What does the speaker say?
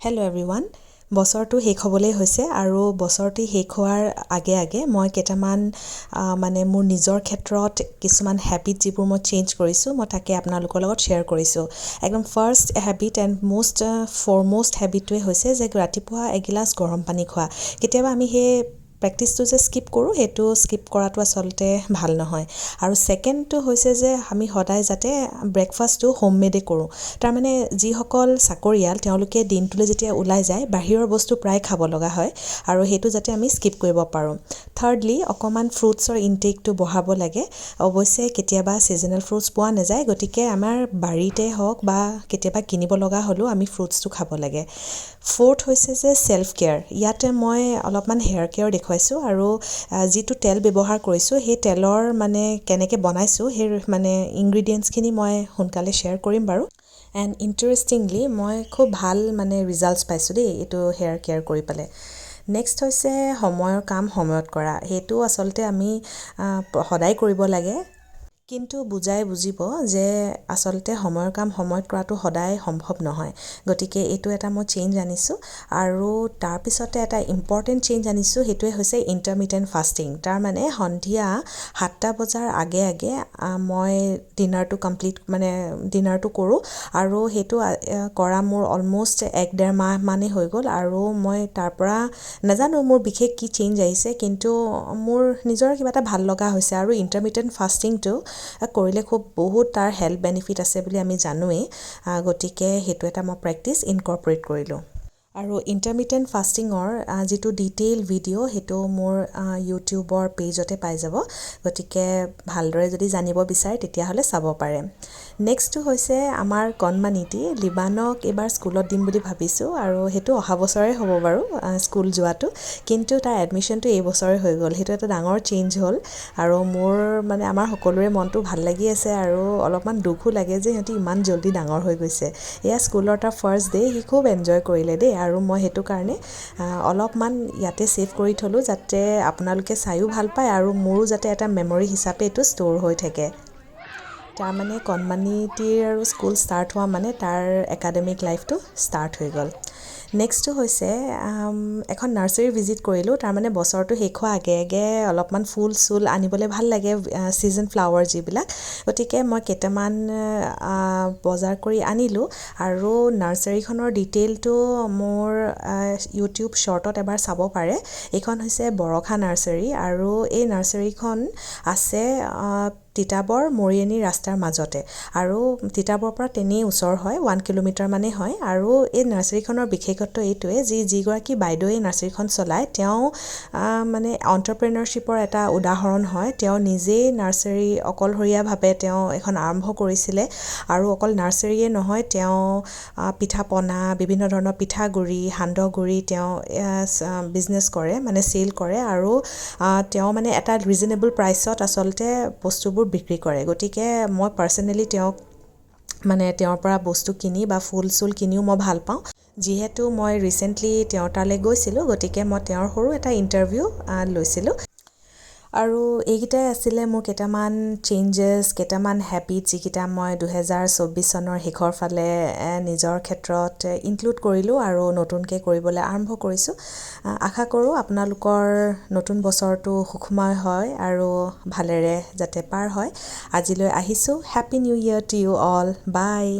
Hello everyone, বছৰটো শেষ হ'বলৈ হৈছে আৰু বছৰটি শেষ হোৱাৰ আগে আগে মই কেইটামান মানে মোৰ নিজৰ ক্ষেত্ৰত কিছুমান হেবিট যিবোৰ মই চেঞ্জ কৰিছোঁ, মই তাকে আপোনালোকৰ লগত শ্বেয়াৰ কৰিছোঁ। একদম first habit and most foremost হেবিটটোৱে হৈছে যে ৰাতিপুৱা এগিলাচ গৰম পানী খোৱা। কেতিয়াবা আমি সেই প্ৰেক্টিচটো যে স্কিপ কৰোঁ, সেইটো স্কিপ কৰাটো আচলতে ভাল নহয়। আৰু ছেকেণ্ডটো হৈছে যে আমি সদায় যাতে ব্ৰেকফাষ্টটো হোমমেডে কৰোঁ। তাৰমানে যিসকল চাকৰিয়াল, তেওঁলোকে দিনটোলৈ যেতিয়া ওলাই যায়, বাহিৰৰ বস্তু প্ৰায় খাব লগা হয় আৰু সেইটো যাতে আমি স্কিপ কৰিব পাৰোঁ। থাৰ্ডলি, অকণমান ফ্ৰুটছৰ ইনটেকটো বঢ়াব লাগে। অৱশ্যে কেতিয়াবা ছিজনেল ফ্ৰুটছ পোৱা নাযায়, গতিকে আমাৰ বাৰীতে হওক বা কেতিয়াবা কিনিব লগা হ'লেও আমি ফ্ৰুটছটো খাব লাগে। ফ'ৰ্থ হৈছে যে ছেল্ফ কেয়াৰ। ইয়াতে মই অলপমান হেয়াৰ কেয়াৰ দেখুৱাইছোঁ আৰু যিটো তেল ব্যৱহাৰ কৰিছোঁ, সেই তেলৰ মানে কেনেকৈ বনাইছোঁ, সেই মানে ইনগ্ৰিডিয়েণ্টছখিনি মই সোনকালে শ্বেয়াৰ কৰিম বাৰু। এণ্ড ইণ্টাৰেষ্টিংলি মই খুব ভাল মানে ৰিজাল্টছ পাইছোঁ দেই এইটো হেয়াৰ কেয়াৰ কৰি পেলাই। নেক্সট হৈছে সময়ৰ কাম সময়ত কৰা। সেইটো আচলতে আমি সদায় কৰিব লাগে, কিন্তু বুজাই বুজিব যে আচলতে সময়ৰ কাম সময়ত কৰাটো সদায় সম্ভৱ নহয়। গতিকে এইটো এটা মই চেঞ্জ আনিছোঁ। আৰু তাৰপিছতে এটা ইম্পৰ্টেণ্ট চেঞ্জ আনিছোঁ, সেইটোৱে হৈছে ইণ্টাৰমিটেণ্ট ফাষ্টিং। তাৰমানে সন্ধিয়া 7টা বজাৰ আগে আগে মই ডিনাৰটো কমপ্লিট, মানে ডিনাৰটো কৰোঁ আৰু সেইটো কৰা মোৰ অলম'ষ্ট এক ডেৰ মাহ মানেই হৈ গ'ল। আৰু মই তাৰ পৰা নাজানো মোৰ বিশেষ কি চেঞ্জ আহিছে, কিন্তু মোৰ নিজৰ কিবা এটা ভাল লগা হৈছে। আৰু ইণ্টাৰমিটেণ্ট ফাষ্টিংটো কৰিলে খুব বহুত তাৰ হেল্থ বেনিফিট আছে বুলি আমি জানোৱেই, গতিকে সেইটো এটা মই প্ৰেক্টিচ ইনকৰ্পৰেট কৰিলোঁ। আৰু ইণ্টাৰমিটেণ্ট ফাষ্টিঙৰ যিটো ডিটেইল ভিডিঅ', সেইটো মোৰ ইউটিউবৰ পেজতে পাই যাব, গতিকে ভালদৰে যদি জানিব বিচাৰে তেতিয়াহ'লে চাব পাৰে। নেক্সটটো হৈছে আমাৰ কণমানিটি লিবানক এইবাৰ স্কুলত দিম বুলি ভাবিছোঁ আৰু সেইটো অহা বছৰে হ'ব বাৰু স্কুল যোৱাটো, কিন্তু তাৰ এডমিশ্যনটো এই বছৰে হৈ গ'ল। সেইটো এটা ডাঙৰ চেঞ্জ হ'ল আৰু মোৰ মানে আমাৰ সকলোৰে মনটো ভাল লাগি আছে আৰু অলপমান দুখো লাগে যে সিহঁতি ইমান জল্দি ডাঙৰ হৈ গৈছে। এয়া স্কুলৰ তাৰ ফাৰ্ষ্ট ডে', সি খুব এনজয় কৰিলে দেই। আৰু মই সেইটো কাৰণে অলপমান ইয়াতে ছেভ কৰি থ'লোঁ, যাতে আপোনালোকে চায়ো ভাল পায় আৰু মোৰো যাতে এটা মেমৰি হিচাপে এইটো ষ্ট'ৰ হৈ থাকে। তাৰমানে কণমানিটিৰ আৰু স্কুল ষ্টাৰ্ট হোৱা মানে তাৰ একাডেমিক লাইফটো ষ্টাৰ্ট হৈ গ'ল। নেক্সটটো হৈছে এখন নাৰ্চাৰী ভিজিট কৰিলোঁ। তাৰমানে বছৰটো শেষ হোৱা আগে আগে অলপমান ফুল চুল আনিবলৈ ভাল লাগে, ছিজন ফ্লাৱাৰ যিবিলাক, গতিকে মই কেইটামান বজাৰ কৰি আনিলোঁ। আৰু নাৰ্চাৰীখনৰ ডিটেইলটো মোৰ ইউটিউব শ্বৰ্টত এবাৰ চাব পাৰে। এইখন হৈছে বৰষা নাৰ্চাৰী আৰু এই নাৰ্চাৰীখন আছে তিতাবৰ মৰিয়নি ৰাস্তাৰ মাজতে আৰু তিতাবৰ পৰা তেনেই ওচৰ হয়, 1 কিলোমিটাৰ মানেই হয়। আৰু এই নাৰ্চাৰীখনৰ বিশেষত্ব এইটোৱে যি যিগৰাকী বাইদেৱে নাৰ্চাৰীখন চলায়, তেওঁ মানে অণ্টাৰপ্ৰেনাৰশ্বিপৰ এটা উদাহৰণ হয়। তেওঁ নিজেই নাৰ্চাৰী অকলশৰীয়াভাৱে তেওঁ এখন আৰম্ভ কৰিছিলে আৰু অকল নাৰ্চাৰীয়ে নহয়, তেওঁ পিঠা পনা, বিভিন্ন ধৰণৰ পিঠাগুড়ি, সান্দহগুড়ি তেওঁ বিজনেছ কৰে, মানে চেল কৰে। আৰু তেওঁ মানে এটা ৰিজনেবল প্ৰাইচত আচলতে বস্তুবোৰ বিক্ৰী কৰে। গতিকে মই পাৰ্চনেলি তেওঁক মানে তেওঁৰ পৰা বস্তু কিনি বা ফুল চুল কিনিও মই ভাল পাওঁ। যিহেতু মই ৰিচেণ্টলি তেওঁৰ তালৈ গৈছিলোঁ, গতিকে মই তেওঁৰ সৰু এটা ইণ্টাৰভিউ লৈছিলোঁ। আৰু এইকেইটাই আছিলে মোৰ কেইটামান চেঞ্জেছ, কেইটামান হেবিট, যিকেইটা মই 2024 চনৰ শেষৰ ফালে নিজৰ ক্ষেত্ৰত ইনক্লুড কৰিলোঁ আৰু নতুনকৈ কৰিবলৈ আৰম্ভ কৰিছোঁ। আশা কৰোঁ আপোনালোকৰ নতুন বছৰটো সুখময় হয় আৰু ভালেৰে যাতে পাৰ হয়। আজিলৈ আহিছোঁ। Happy New Year to you all. Bye.